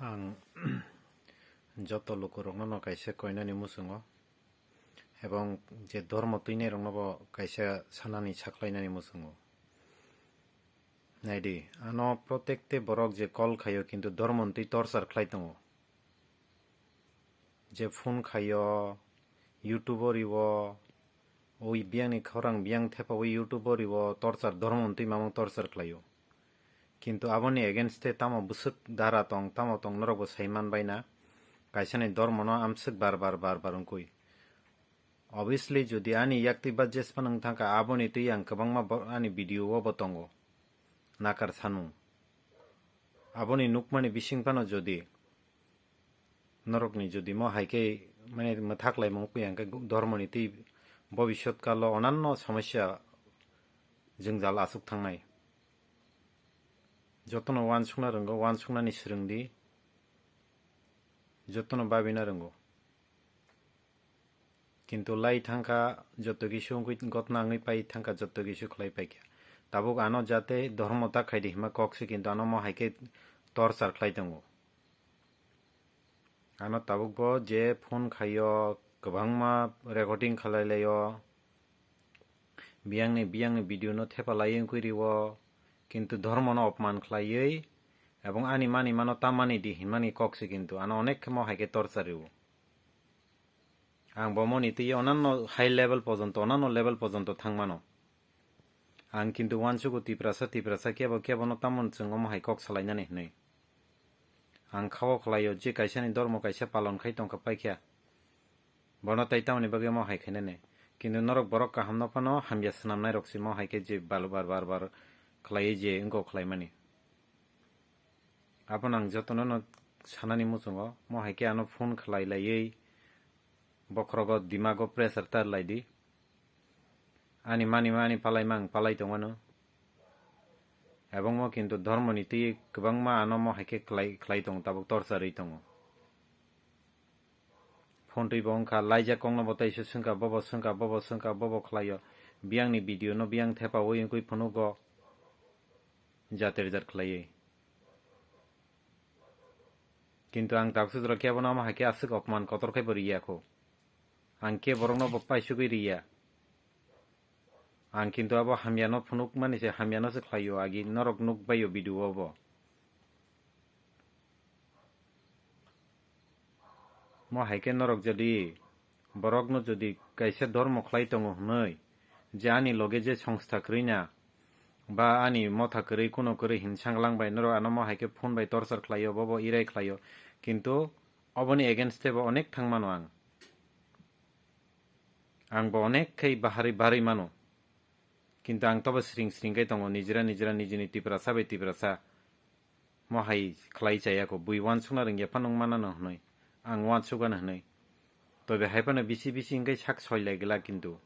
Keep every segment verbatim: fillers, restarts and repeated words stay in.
Ang joto lukurokno no kaisa koinani muchungo, ebong je dhormo twinairokno bo kaisa sanani saklainani muchungo. Naidi, ano protekte borok je call khaio, kintu dhormoni twi torchar khlai tongo. Je phone khaio, YouTube o riwo, oi biyangni khorang biyang thepa oi YouTube o riwo torchar, dhormoni twi mamung torchar khlaio. Kintu aboni against e tamo bwswk dara tong, tamo tong norok bo sai man bai na. Kaisani dhormono amswk bar bar, bar bar wngkui. Obviously, jodi ani yaktwi ba jespan wng thangkha, aboni twi ang kwbangma bo-, ani video o bo tongo. Nakar sanmung. Aboni nukmani bising phano jodi norokni jodi mo hai khe mane mwthak laimung wngkha hwnkhe dhormoni twi bobiswt kalo onanno somosya jwngjal aswk thangnai. Jotono uansukna rwngo, uansuknani swrwng di. Jotono babina rwngo. Kintu lai thangkha, joto kisu wngwi gotna wngwi pai thangkha, joto kisu khlai paikha. Tabuk ano jate dhormo ta khaidi hima kok se, kintu ano mo hai khe torchar khlai tongo. Ano tabuk bo je phone khaio, kwbangma recording khlai laio, biyangni, biyangni video no thepa lai wngkui riwo, kintu dhormo no opman khlaiwi, ebong ani mani mano ta mani di hinmani kok se, kintu ano onek khe mo hai khe torchar riwo. Ang bo moni twi onanno high level pojonto, onanno level pojonto thangmano. Ang kintu uansugo Tiprasa, Tiprasa kebo, kebono tamon chwng omo hai kok salainani hwnwi. Ang khao khlaio je kaisani dormo kaisa palon khai tongkha paikha. Bono tai tamoni bagwi omo hai khainani. Kintu norok borok kahamno phano hamya swnamnairok se mo hai khe je bal bar bar bar khlaiwi je wngkok khlaimani. Abono ang jotono no sanani muchungo, mo hai khe ano phone khlai laiwi bokhorogo dimago pressure tar lai di. Ani mani mani palai mang palai tongmano. Ebong mo kintu dhormoni twi kwbangma ano mo hai khe khlai, khlai tongo, tabuk torchar wi tongo. Phone twi bo wngkha, laijak kokno bo tei se swngkha, bobo swngkha, bobo swngkha, bobo khlaio. Biyangni video no biyang thepaui wngkui phunugo. Jater jat khlaiwi. Kintu ang taksu jora kebono omo hai khe aswk opman kotor khai bo riya kho. Ang khe borokno bo paisugwi riya. Ang kintu abo hamyano phunukmani se hamyano se khlaio, agi norok nukbaio video o bo. Mo hai khe norok jodi borokno jodi kaisa dormo khlai tongo hwnwi, je ani loge je songstha kwrwi na, ba ani motha kwrwi kuno kwrwi hin sanglang bai norok ano mo hai khe phone bai torchar khlaio, bobo irai khlaio, kintu oboni against e bo onek thang mano ang. Ang bo onek khai bahari bahari mano. Kintu ang tobo sring sring khai tongo, nijra nijra nijini Tiprasa bai Tiprasa. Mo hai khlai chaya kho, bui uansukna rwngya phano wng manano hwnwi. Ang uansukgano hwnwi. Tobe hai phano bisi bisi wngkhe sak soi lai glak kintu.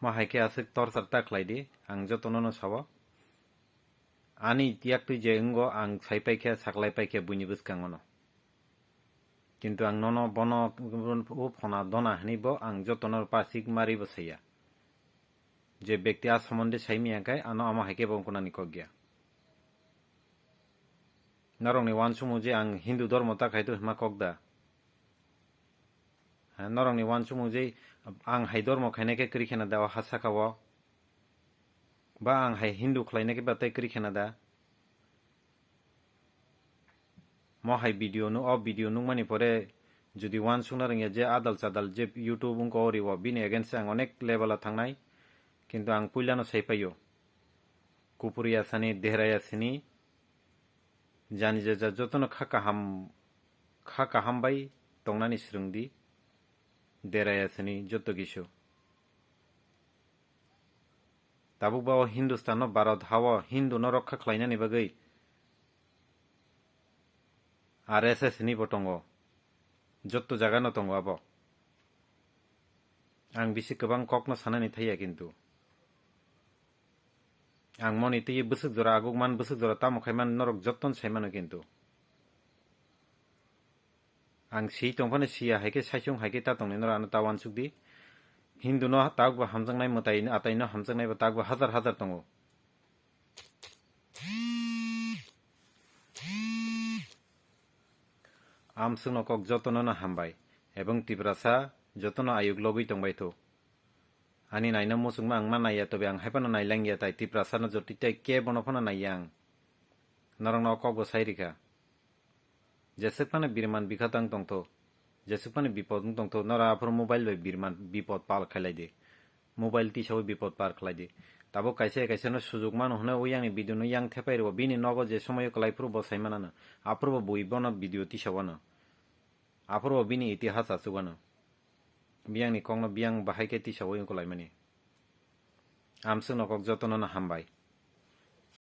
Mo hai khe aswk torchar ta khlai di, ang jotono no sao. Ani yaktwi je wngo ang sai paikha, saklai paikha buini bwskango no. Kintu ang nono bono o phona dona hwnwi bo ang jotono pasik mari bo saya. Je bekti a somonde sai miya khe ano amo hai khe bo wngkunani kok ya. Norokni uansukmung je ang Hindu dormo ta khai to hima kok da. Ha, norokni uansukmung je ang hai dormo khainai khe kwrwi khena da o ha saka o. Ba ang hai Hindu khlainai khe ba tei kwrwi khena da. Mo hai video no, o video nukmani pore jodi uansukna rwngya je adal chadal je YouTube wngkha o ri o bini against ang onek level a thangnai. Kintu ang puilano sai paio. Kupuriya sani, deraya sini, jani jaja jotono kha kaham, kha kaham bai tongnani swrwng di, deraya sini joto kisu. Tabuk ba o Hindustan no Bharat ha o Hindu no rokha khlainani bagwi R S S ni bo tongo, jotto jaga no tongo abo. Ang bisi kwbang kok no sanani thaiya kintu. Ang moni twi bwswk jora aguk man, bwswk jora tamo khai man, norok jotton sai mano kintu. Ang si tong phano siya hai khe saisung hai khe ta tongni norok ano ta uansuk di. Hindu no tak bo hamjaknai, mwtai atai no hamjaknai bo tak bo hajar hajar tongo. Amswkno kok jotono no hambai, ebong Tiprasa jotono ayuk logwi tongbai tho. Ani naina muchungma ang ma naiya, tobe ang haipano nailangya, tai Tiprasano jotitei kebono phano naiya ang. Norokno o kokbo sai rikha. Jeswk phano birman bikha tang tongtho, jeswk phano bipod wng tongtho, nora aphuru mobile bai birman bipod pal khailai di. Mobile tisawi bipod par khlai di. Tabuk kaisa kaisa no sujuk mano hwnwi o yang ni video no yang thepai rwo, bini nogo je somoyo kwlai phuru bo sai manano. Aphuru bo bui bono video tisawano. Aphuru bo bini itihas achugano. Biyang ni kokno biyang bahai khe tisawi wng kwlai mani. Amswk no kok jotono no hambai.